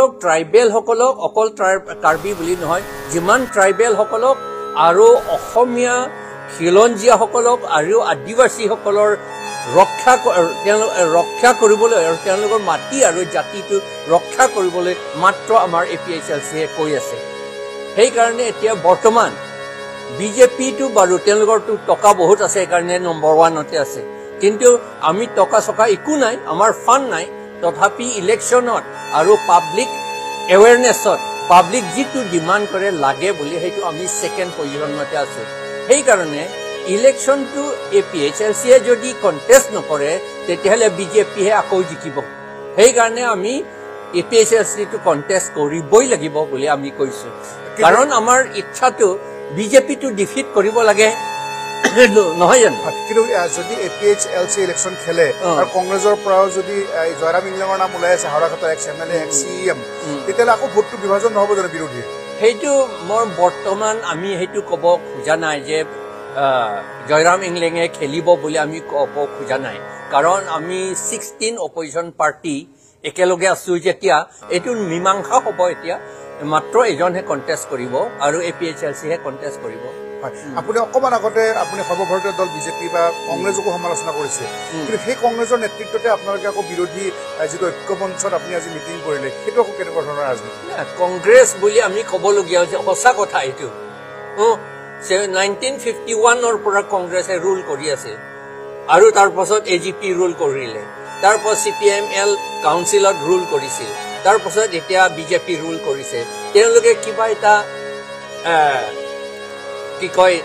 তেওঁলোক ট্ৰাইবেলসকলক, অকল কাৰ্বি বুলি নহয়, যিমান ট্ৰাইবেলসকলক আৰু অসমীয়া খিলঞ্জীয়াসকলক আৰু আদিবাসীসকলৰ ৰক্ষা তেওঁলোক ৰক্ষা কৰিবলৈ আৰু তেওঁলোকৰ মাটি আৰু জাতিটো ৰক্ষা কৰিবলৈ মাত্ৰ আমাৰ এ পি এইচ এল চিয়ে কৈ আছে। সেইকাৰণে এতিয়া বৰ্তমান বিজেপিটো বাৰু তেওঁলোকৰতো টকা বহুত আছে, সেইকাৰণে নম্বৰ 1তে আছে, কিন্তু আমি টকা চকা একো নাই, আমাৰ ফাণ্ড নাই। তথাপি ইলেকশ্যনত আৰু পাব্লিক এৱেৰনেছত পাব্লিক যিটো ডিমাণ্ড কৰে লাগে বুলি, সেইটো আমি ছেকেণ্ড পজিশ্যনতে আছোঁ। সেইকাৰণে ইলেকশ্যনটো এ পি এইচ এল চিয়ে যদি কণ্টেষ্ট নকৰে, তেতিয়াহ'লে বিজেপিহে আকৌ জিকিব। সেইকাৰণে আমি এ পি এইচ এল চিটো কণ্টেষ্ট কৰিবই লাগিব বুলি আমি কৈছোঁ, কাৰণ আমাৰ ইচ্ছাটো বিজেপিটো ডিফিট কৰিব লাগে, নহয় জানো? কিন্তু যদি A P H L C election খেলে আৰু কংগ্ৰেছৰ পৰাও যদি জয়ৰাম ইংলেঙৰ নাম ওলাই আছে, হাওৰাঘাটৰ x M L A, x C M, তেতিয়াহ'লে আকৌ ভোটটো বিভাজন নহ'ব জানো বিৰোধীৰ? সেইটো মই বৰ্তমান আমি সেইটো ক'ব খোজা নাই যে জয়ৰাম ইংলেঙে খেলিব বুলি আমি ক'ব খোজা নাই, কাৰণ আমি 16 অপজিশ্যন পাৰ্টি একেলগে আছোঁ। যেতিয়া এইটো মীমাংসা হ'ব, এতিয়া মাত্ৰ এজনহে কণ্টেষ্ট কৰিব আৰু এ পি এইচ এল চিহে কণ্টেষ্ট কৰিব। হয়, আপুনি অকণমান আগতে আপুনি সৰ্বভাৰতীয় দল বিজেপি বা কংগ্ৰেছকো সমালোচনা কৰিছে, কিন্তু সেই কংগ্ৰেছৰ নেতৃত্বতে আপোনালোকে আকৌ বিৰোধী যিটো ঐক্যমঞ্চত আপুনি আজি মিটিং কৰিলে, সেইটো আকৌ কেনেকুৱা ধৰণৰ ৰাজনীতি? কংগ্ৰেছ বুলি আমি ক'বলগীয়া হৈছে, সঁচা কথা এইটো। 1951ৰ পৰা কংগ্ৰেছে ৰুল কৰি আছে আৰু তাৰপাছত এ জি পি ৰুল কৰিলে, তাৰপাছত চি পি এম এল কাউন্সিলত ৰুল কৰিছিল, তাৰপাছত এতিয়া বিজেপি ৰুল কৰিছে। তেওঁলোকে কিবা এটা কি কয়,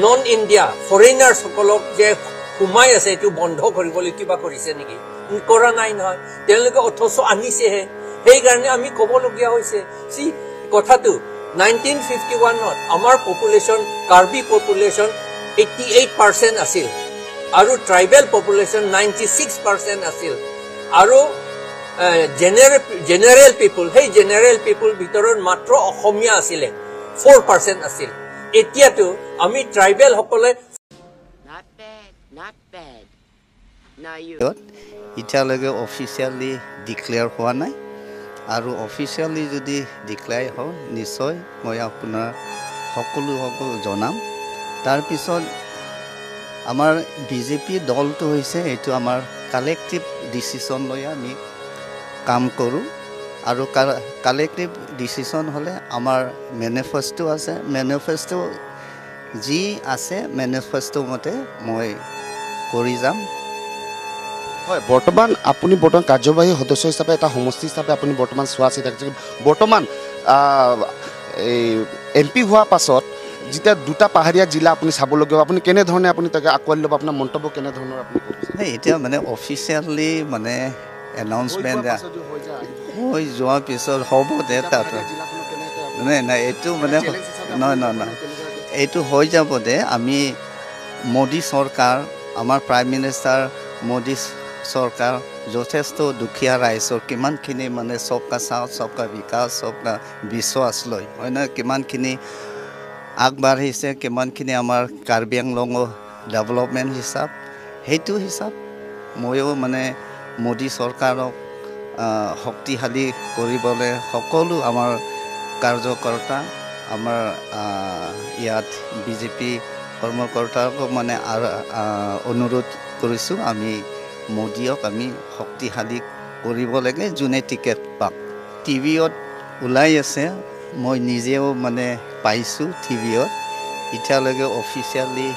নন ইণ্ডিয়া ফৰেইনাৰ্ছসকলক যে সোমাই আছে এইটো বন্ধ কৰিবলৈ কিবা কৰিছে নেকি? কৰা নাই নহয় তেওঁলোকে, অথচ আনিছেহে। সেইকাৰণে আমি ক'বলগীয়া হৈছে। চি, কথাটো 1951ত আমাৰ পপুলেশ্যন, কাৰ্বি পপুলেশ্যন 88% আছিল আৰু ট্ৰাইবেল পপুলেশ্যন 96% আছিল আৰু জেনেৰেল পিপুল, সেই জেনেৰেল পিপুল ভিতৰত মাত্ৰ অসমীয়া আছিলে 4% আছিল। এতিয়াতো আমি ট্ৰাইবেলসকলে Not bad, not bad. Now you. এতিয়ালৈকে অফিচিয়েলি ডিক্লেয়াৰ হোৱা নাই আৰু অফিচিয়েলি যদি ডিক্লেয়াৰ হয়, নিশ্চয় মই আপোনাৰ সকলো জনাম। তাৰপিছত আমাৰ বিজেপি দলটো হৈছে এইটো আমাৰ কালেক্টিভ ডিচিশ্যন লৈ আমি কাম কৰোঁ আৰু কালেক্টিভ ডিচিশ্যন হ'লে আমাৰ মেনিফেষ্টো আছে, মেনিফেষ্টো যি আছে মেনিফেষ্টো মতে মই কৰি যাম। হয়, বৰ্তমান আপুনি বৰ্তমান কাৰ্যবাহী সদস্য হিচাপে এটা সমষ্টি হিচাপে আপুনি বৰ্তমান চোৱা চিতা কৰিছে। বৰ্তমান এই এম পি হোৱাৰ পাছত যেতিয়া দুটা পাহাৰীয়া জিলা আপুনি চাবলগীয়া হ'ব, আপুনি কেনেধৰণে আপুনি তাকে আঁকোৱালি ল'ব, আপোনাৰ মন্তব্য কেনেধৰণৰ আপুনি ক'ব বিচাৰে? নাই, এতিয়া মানে অফিচিয়েলি মানে এনাউন্সমেণ্ট হৈ যোৱাৰ পিছত হ'ব দে তাত। নাই নাই, এইটো মানে নহয় নহয় নহয়, এইটো হৈ যাব দে। আমি মোদী চৰকাৰ, আমাৰ প্ৰাইম মিনিষ্টাৰ মোদী চৰকাৰ যথেষ্ট দুখীয়া ৰাইজৰ কিমানখিনি মানে সবকা সাথ, সবকা বিকাশ, সবকা বিশ্বাস লৈ হয় নহয় কিমানখিনি আগবাঢ়িছে, কিমানখিনি আমাৰ কাৰ্বি আংলঙৰ ডেভেলপমেণ্ট হিচাপ, সেইটো হিচাপ ময়ো মানে মোদী চৰকাৰক শক্তিশালী কৰিবলৈ সকলো আমাৰ কাৰ্যকৰ্তা, আমাৰ ইয়াত বিজেপি কৰ্মকৰ্তাকো মানে অনুৰোধ কৰিছোঁ, আমি মোদীক আমি শক্তিশালী কৰিব লাগে, যোনে টিকেট পাক। টিভিত ওলাই আছে, মই নিজেও মানে পাইছোঁ টিভিত, এতিয়ালৈকে অফিচিয়েলি